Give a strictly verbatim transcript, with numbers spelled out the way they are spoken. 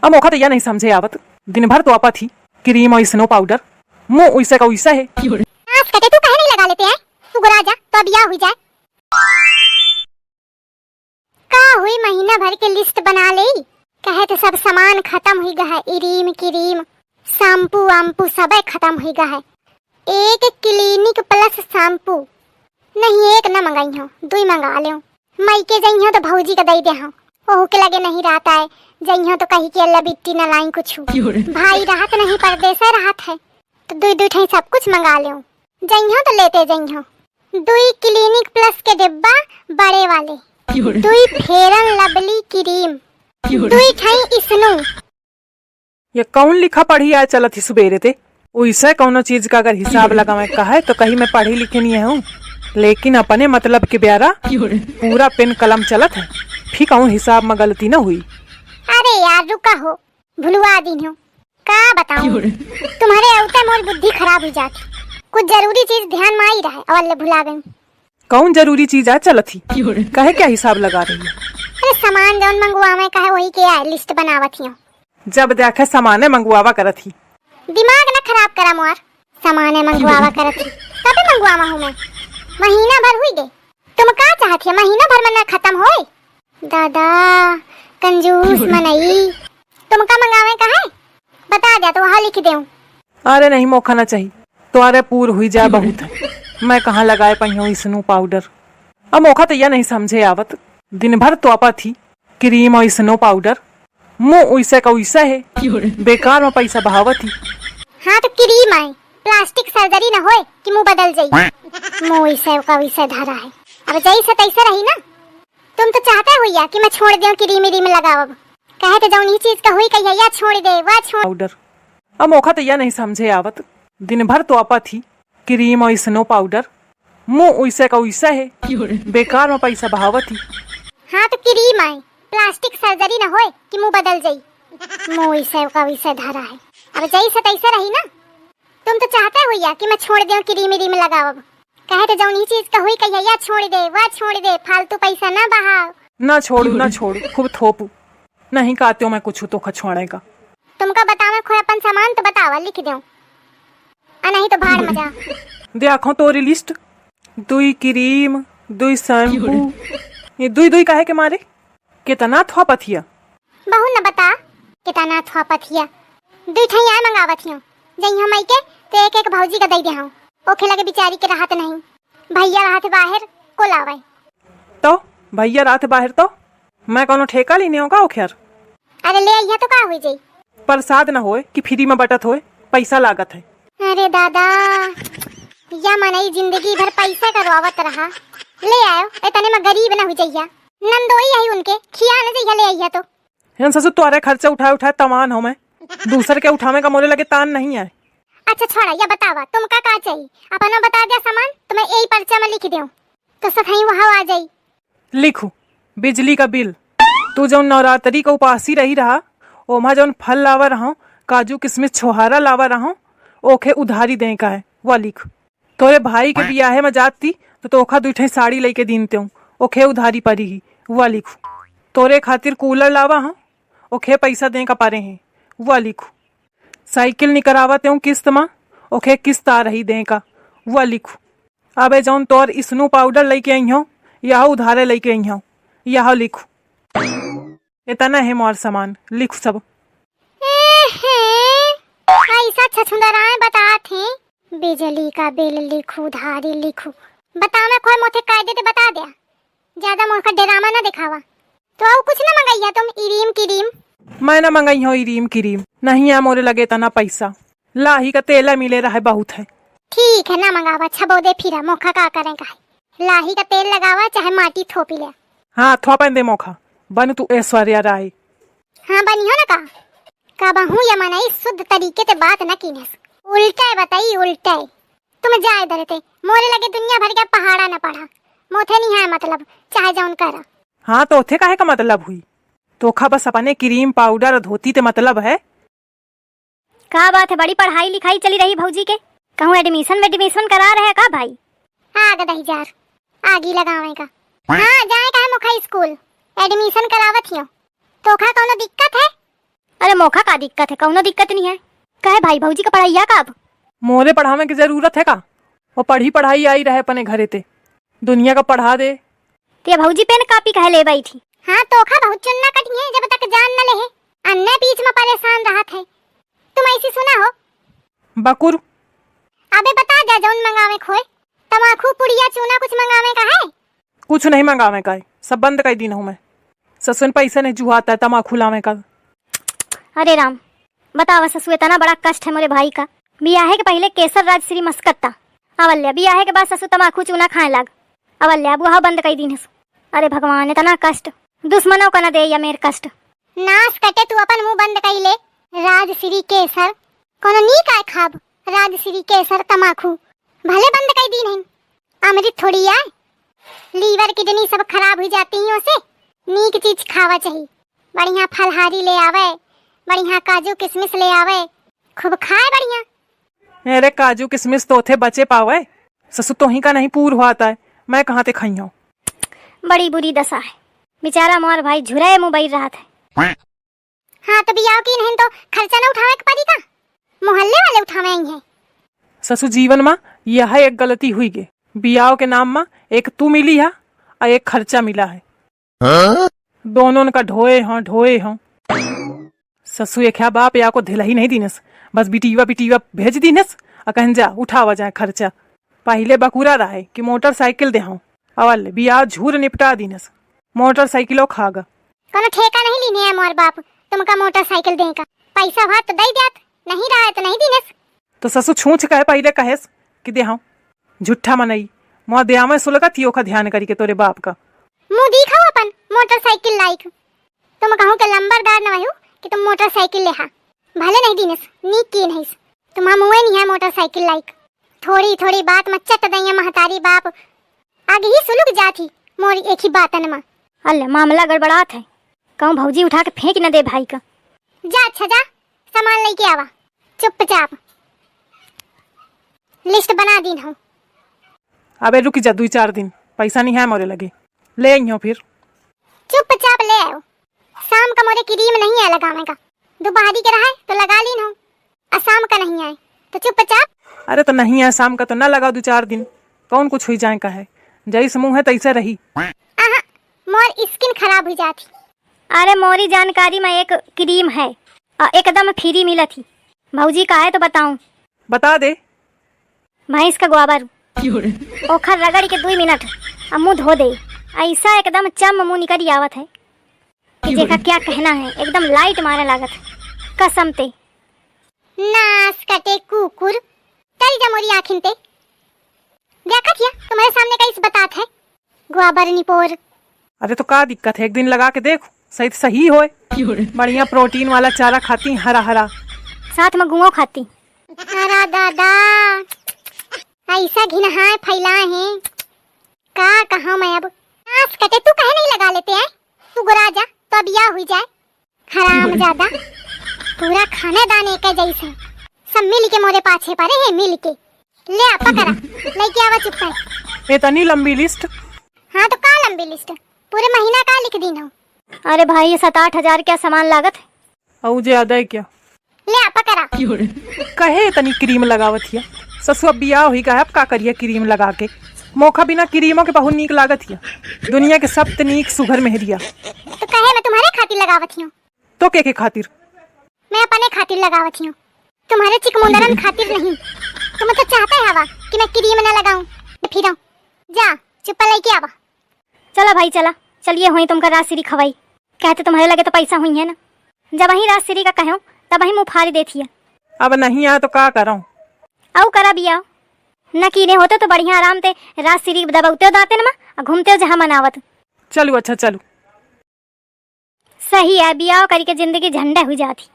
अब मोखा तो या नहीं समझे आवत, दिन भर तो आपत ही क्रीम और स्नो पाउडर, मुँह उइसे का उइसे है। नास कटे, तू काहे नहीं लगा लेते हैं? तू गोरा जा, तो अब या हुई जाए। का हुई, महीना भर के लिस्ट बना लेई, कहे तो सब सामान खतम हुई गा है, इरीम किरीम, शैम्पू वाम्पू सबे खतम हुई गा है। एक क्लिनिक प्लस शैम्पू नहीं, एक न मंगाई हो, दुई मंगा लेउ। मइके जइहो तो भौजी का दई देहो, ओहू के लगे नहीं रहत है, जइहो तो कही कि अल्ला बिट्टी न लाई कुछ। भाई रहत नहीं, परदेसे रहत है, तो दुई दुई ठई सब कुछ मंगा लेउ। जइहो तो लेते जइहो। दुई क्लिनिक प्लस के डिब्बा बड़े वाले, दुई फेयर लवली क्रीम, दुई ठई स्नो। ये कौन लिखा पढ़ी आए चलत ही सुबेरे ते? ओइसे कौनो चीज का अगर हिसाब लगावे का है तो कहीं मैं पढ़ी लिखी नहीं हूँ, लेकिन अपने मतलब के ब्यारा पूरा पेन कलम चलत है, फिर कहूँ हिसाब में गलती न हुई। अरे यार रुका हो, भुलवा दीन हो। का बताऊं, तुम्हरे अउते मोर बुद्धि खराब हुई जात। कुछ जरूरी चीज ध्यान में आई रहे, अवल ले भुला गई। कौन जरूरी चीज आ चलत ही? काहे क्या हिसाब लगा रही है? अरे सामान जौन मंगवावे का है वही के आए लिस्ट बनावत ही। जब देखे सामाने मंगवावा करत ही। दिमाग न खराब करा मोर, सामाने मंगवावा करत ही। कबे मंगवावा हूँ मैं? महीना भर हुई गए। तुम का चाहत है, महीना भर में न खतम होए? दादा, कंजूस मनई, तुमका मंगावे का है? बता द्या तो वहाँ लिख देऊँ। अरे नहीं, मोखा ना चाही, तोहरे पूर हुई जाए बहुत है। मैं कहाँ लगाए पाई हूँ स्नो पाउडर। अब मोखा तो यह नहीं समझे आवत, दिन भर तो आपत ही क्रीम और स्नो पाउडर, मुँह उइसे का उइसे है, बेकार में पैसा बहावत ही। हाँ तो क्रीम आए, प्लास्टिक सर्जरी न होए कि मुँह बदल जाई। मुँह उइसे का उइसे धरा है, अब जैसे तैसे रही ना। तुम तो चाहते हुइया कि मैं छोड़ देऊं क्रीम व्रीम लगावब, कहे तो जौन ही चीज का हुई कहिया या छोड़ दे, वह छोड़। पाउडर। अब मोखा तो यह नहीं समझे आवत, दिन भर तो आपत ही क्रीम और स्नो पाउडर, मुँह उइसे का उइसे है, बेकार में पैसा बहावत ही। हाँ तो क्रीम आए, प्लास्टिक सर्जरी न होए कि मुँह बदल जाई। मुँह उइसे का उइसे धरा है, अब जैसे तैसे रही ना। तुम तो चाहते हुइया कि मैं छोड़ देऊं क्रीम व्रीम लगावब, कहे तो जौन ही चीज का हुई कहिया या छोड़ दे, वह छोड़ दे, फालतू पैसा ना बहाव। ना छोड़ू, ना छोड़ू, खूब थोपू। नहीं कहते हो मैं कुछ तो खछवाड़े का। तुमका बतावे खोए अपन सामान तो बतावा, लिख देऊं, आ नहीं तो भाड़ में जा। देखो तोरी लिस्ट, दुई क्रीम, दुई शैम्पू, ये दुई दुई काहे के मारे? कितना थोपत हिया? बहू न बता, कितना थोपत हिया? दुई ठई आए मंगावत हियो। जइहो मइके, तो एक एक भौजी का दई देहो। ओखे लगे बिचारी के रहत नहीं। भइया रहत बाहर, को लावे। तो भइया रहत बाहर तो मैं कौनो ठेका लीने हो का ओखेर? अरे ले अइहा तो का हुई जाई? प्रसाद न होए कि फ्री में बटत होए, पैसा लागत है। अरे दादा, या मनई जिंदगी भर पैसा करवावत रहा। ले आयो, इतने में गरीब न हुई जइया। नंदोई आई उनके, खिया न जइया ले अइहा तो। हेन ससुर, तोहरे खर्चा उठाए उठाए तवान हो मैं। दूसर के उठावे का मोरे लगे तान नहीं है। अच्छा छोड़ा, या बतावा, तुमका का चाहिए? अपना बता द्या सामान, तो मैं यही पर्चा में लिख देऊं, तो सथई वहाँ आ जाई। लिखू, बिजली का बिल। तू जौन नवरात्रि का उपासी रही रहा, ओमा जौन फल लावा रहा, काजू किशमिश छोहारा लावा रहा, ओखे उधारी दें का है, वा लिख। तोरे भाई के बियाहे में जात ती, तो तोखा दुई ठे साड़ी लइके दीन तेऊ, ओखे उधारी परी ही, वा लिखू। तोरे खातिर कूलर लावा हाँ, ओखे पैसा दें का परे हैं, वा लिखू। साइकिल निकरावा तेऊ किस्त मा, ओखे किस्त आ रही दें का, वा लिखू। अबे जौन तोर स्नो पाउडर लइके अइहो, यह उधारे लइके अइहो, यह लिखू। इतना है मोर सामान, लिखू सब। ए हे, ऐसा छछुंदराए बतात हैं। बिजली का बिल लिखू, उधारी लिखू। बतावे खोए मोथे कायदे ते बता द्या। ज्यादा मोर का ड्रामा ना दिखावा। तो अउ कुछ ना मंगइया तुम, इरीम किरीम? मैं ना मंगई हूँ इरीम किरीम, नहीं है मोरे लगे इतना पैसा। लाही का तेला मिले रहे बहुत है। ठीक है ना मंगावा, छबो दे फिरा, मोखा का करें का है। लाही का तेल लगावा चाहे माटी थोपी ले। हाँ, थोपन दे मोखा, बन तू ऐश्वर्या राय। हाँ, बनिहो ना का? कबहू या मनई शुद्ध तरीके ते बात न कीनस, उल्टे बताई, उल्टे। तुम जाए धरे ते, मोरे लगे दुनिया भर के पहाड़ा न पड़ा, मोथे नहीं है मतलब, चाहे जौन करा। हाँ, तो ओथे काहे का मतलब हुई? तोखा बस अपने क्रीम पाउडर और धोती ते मतलब है। का बात है, बड़ी पढ़ाई लिखाई चली रही भौजी के? कहूँ एडमिशन वेडमिशन करा रहे का भाई? आग दही जार, आगी लगावे का। हाँ, जाए का है मोखा स्कूल, एडमिशन करावत हियो। तोखा कौनो दिक्कत है? अरे तोखा का दिक्कत है? कौनो दिक्कत नहीं है। कहे भाई, भौजी का पढ़ाइया का अब? मोरे पढ़ावे की जरूरत है का? वो पढ़ी पढ़ाई आई रहे अपने घरे ते, दुनिया का पढ़ा दे। ते भौजी पेन कापी कहे ले बैठी। हाँ, तोखा बहुत चुन्ना कटी है, जब तक जान न लेहे। अन्ने बीच में परेशान रहत है। तुम ऐसी सुना हो? बकुर। अबे बता जा, जौन मंगावे खोए। तमाखू, पुड़िया, चूना कुछ मंगावे का है? कुछ नहीं मंगावे का है, सब बंद कर दीन हूँ मैं। ससुन पैसा नहीं जुहाता है तमाखू लावे का। अरे राम, बतावा ससु, इतना बड़ा कष्ट है मोरे भाई का। बियाहे के पहिले केसर राजश्री मस्कत्ता। अवल्या, बियाहे के बाद ससु तमाखू चूना खाए लाग। अवल्या, अब वह बंद कर दीन हस। अरे भगवान, इतना कष्ट। दुश्मनों का न दे या मेर कष्ट। नास कटे, तू अपन मुंह बंद कर ले। राजश्री केसर, कोनो नीक आय खाब? राजश्री केसर तमाखू भले बंद कर दीन है, अमृत थोड़ी आय। लीवर किडनी सब खराब हुई जाती है उसे। नीक चीज खावा चाहिए, बढ़िया फलहारी ले आवे, बढ़िया काजू किशमिश ले आवे, खूब खाए बढ़िया। अरे काजू किशमिश तो थे बचे पावे, ससु तोही का नहीं पूर हुआ था, मैं कहाँ ते खाई हूँ। बड़ी बुरी दशा है, बेचारा मोर भाई झुरे मुंह बैर रहा था। हाँ, तो बियाह की नहीं तो खर्चा ना उठावे के पड़ी का? मोहल्ले वाले उठावे आई हैं। ससु जीवन मा यह एक गलती हुई गे, बियाह के नाम मा एक तू मिली है और एक खर्चा मिला है। हाँ? दोनों का ढोए हों, ढोए हों। ससु एक है बाप या को धिलही नहीं दीनस, बस बिटीवा बिटीवा भेज दीनस और कहन जा उठावा जाए खर्चा। पहिले बकुरा रहे कि मोटरसाइकिल देहौं, अवल बियाह झूर निपटा दीनस, मोटरसाइकिलो खा गा। कोनो ठेका नहीं लीने है मोर बाप, तुमका मोटरसाइकिल दें का। पैसा हुआ तो दई द्यात, नहीं रहा है तो नहीं दीनस। तो ससु छूछ कहे पहिले कहेस कि देहौं। झूठा मनई, मोर देह में सुलगत ही ओखा ध्यान करी के तोरे बाप का। मुंह दिखाओ अपन मोटरसाइकिल लाइक। तुम कहूँ के लंबरदार न वहू कि तुम मोटरसाइकिल लेहा। भले नहीं दीनस, नीक की नहीं। तुम्हा मुँहे नहीं है मोटरसाइकिल लाइक। थोड़ी थोड़ी बात में चट दइया महतारी बाप। आगे ही सुलुक जात ही मोरी एक ही बातन में। अल्ले, मामला गड़बड़ात है, कहूँ भौजी उठा के फेंक न दे भाई का। जा, अच्छा जा, सामान लेके आवा चुपचाप। लिस्ट बना दीन हूँ। अबे रुक जा दुई चार दिन, पैसा नहीं है मोरे लगे, ले आई हूँ फिर। चुपचाप ले आओ, शाम का मोरे क्रीम नहीं है लगावे का, दोपहरी के रहे तो लगा लीन हूँ, आ शाम का नहीं आए तो चुपचाप। अरे तो नहीं आए शाम का तो ना लगाओ दो चार दिन, कौन कुछ हुई जाए का है, जैसे मुँह है तैसे रही। आहा, मोर स्किन खराब हुई जाती। अरे मोरी जानकारी में एक क्रीम है, आ, एकदम फ्री मिलत ही। भौजी का है तो बताऊं? बता दे। भैंस का गोबर। ओखर रगड़ के दुई मिनट आ मुँह धो दे, ऐसा एकदम चम मुँह निकल आवत है कि जेका क्या कहना है, एकदम लाइट मारे लागत है, कसम ते। नास कटे कुकुर, तरी जा मोरी आँखिन ते। देखत हिया, तुम्हारे सामने का इस बतात है, गोबर निपोर। अरे तो का दिक्कत है, एक दिन लगा के देख, शायद सही होए। बढ़िया प्रोटीन वाला चारा खाती, हरा हरा। साथ में गुओ खाती। अरे दादा, ऐसा घिनहाय फैला है, का कहा मैं अब। नास कटे, तू कहे नहीं लगा लेते हैं, तू गुरा जा, तो अब या हुई जाए। हरामजादा, पूरा खानदान एक जैसे, सब मिल के मोरे पाछे पड़े हैं, मिल के। ले आ, पकड़ा, लेके आवा चुप्पे। इतनी लंबी लिस्ट? हाँ, तो का लंबी लिस्ट? पूरे महीना का लिख दीन हो। अरे भाई, ये सात आठ हजार क्या सामान लागत है? अउ ज्यादा है क्या? ले आ, पकड़ा। कहे इतनी क्रीम लगावत हिया? ससुआ बियाह हुई का है, अब का करिया क्रीम लगा के? मोखा बिना क्रीमों के बहुत नीक लागत हिया। दुनिया के सबते नीक सुघर मेहरिया। तो कहे मैं तुम्हारे खातिर लगावत हियो। तो के के खातिर? मैं अपने खातिर लगावत हियो, तुम्हारे चिकमुंदरन खातिर नहीं। तुम तो चाहता है हवा कि मैं क्रीम न लगाऊं, फिरऊं। जा, चुप्पा लेके आवा। चला भाई, चला, चलिए, होई तुमका राजश्री खवाई। कहते तुम्हारे लगे तो पैसा हुई है ना, जब वहीं राजश्री का कहो, तब वहीं मुँह फारी देती है। अब नहीं आए तो का करो? अउ करा बिया, न कीने होते तो बढ़िया आराम ते राजश्री दबौते दाते न मा, आ घूमते जहाँ मनावत। चलू, अच्छा, चलू। सही है, बियाह करी के जिंदगी झंडा हुई जाती।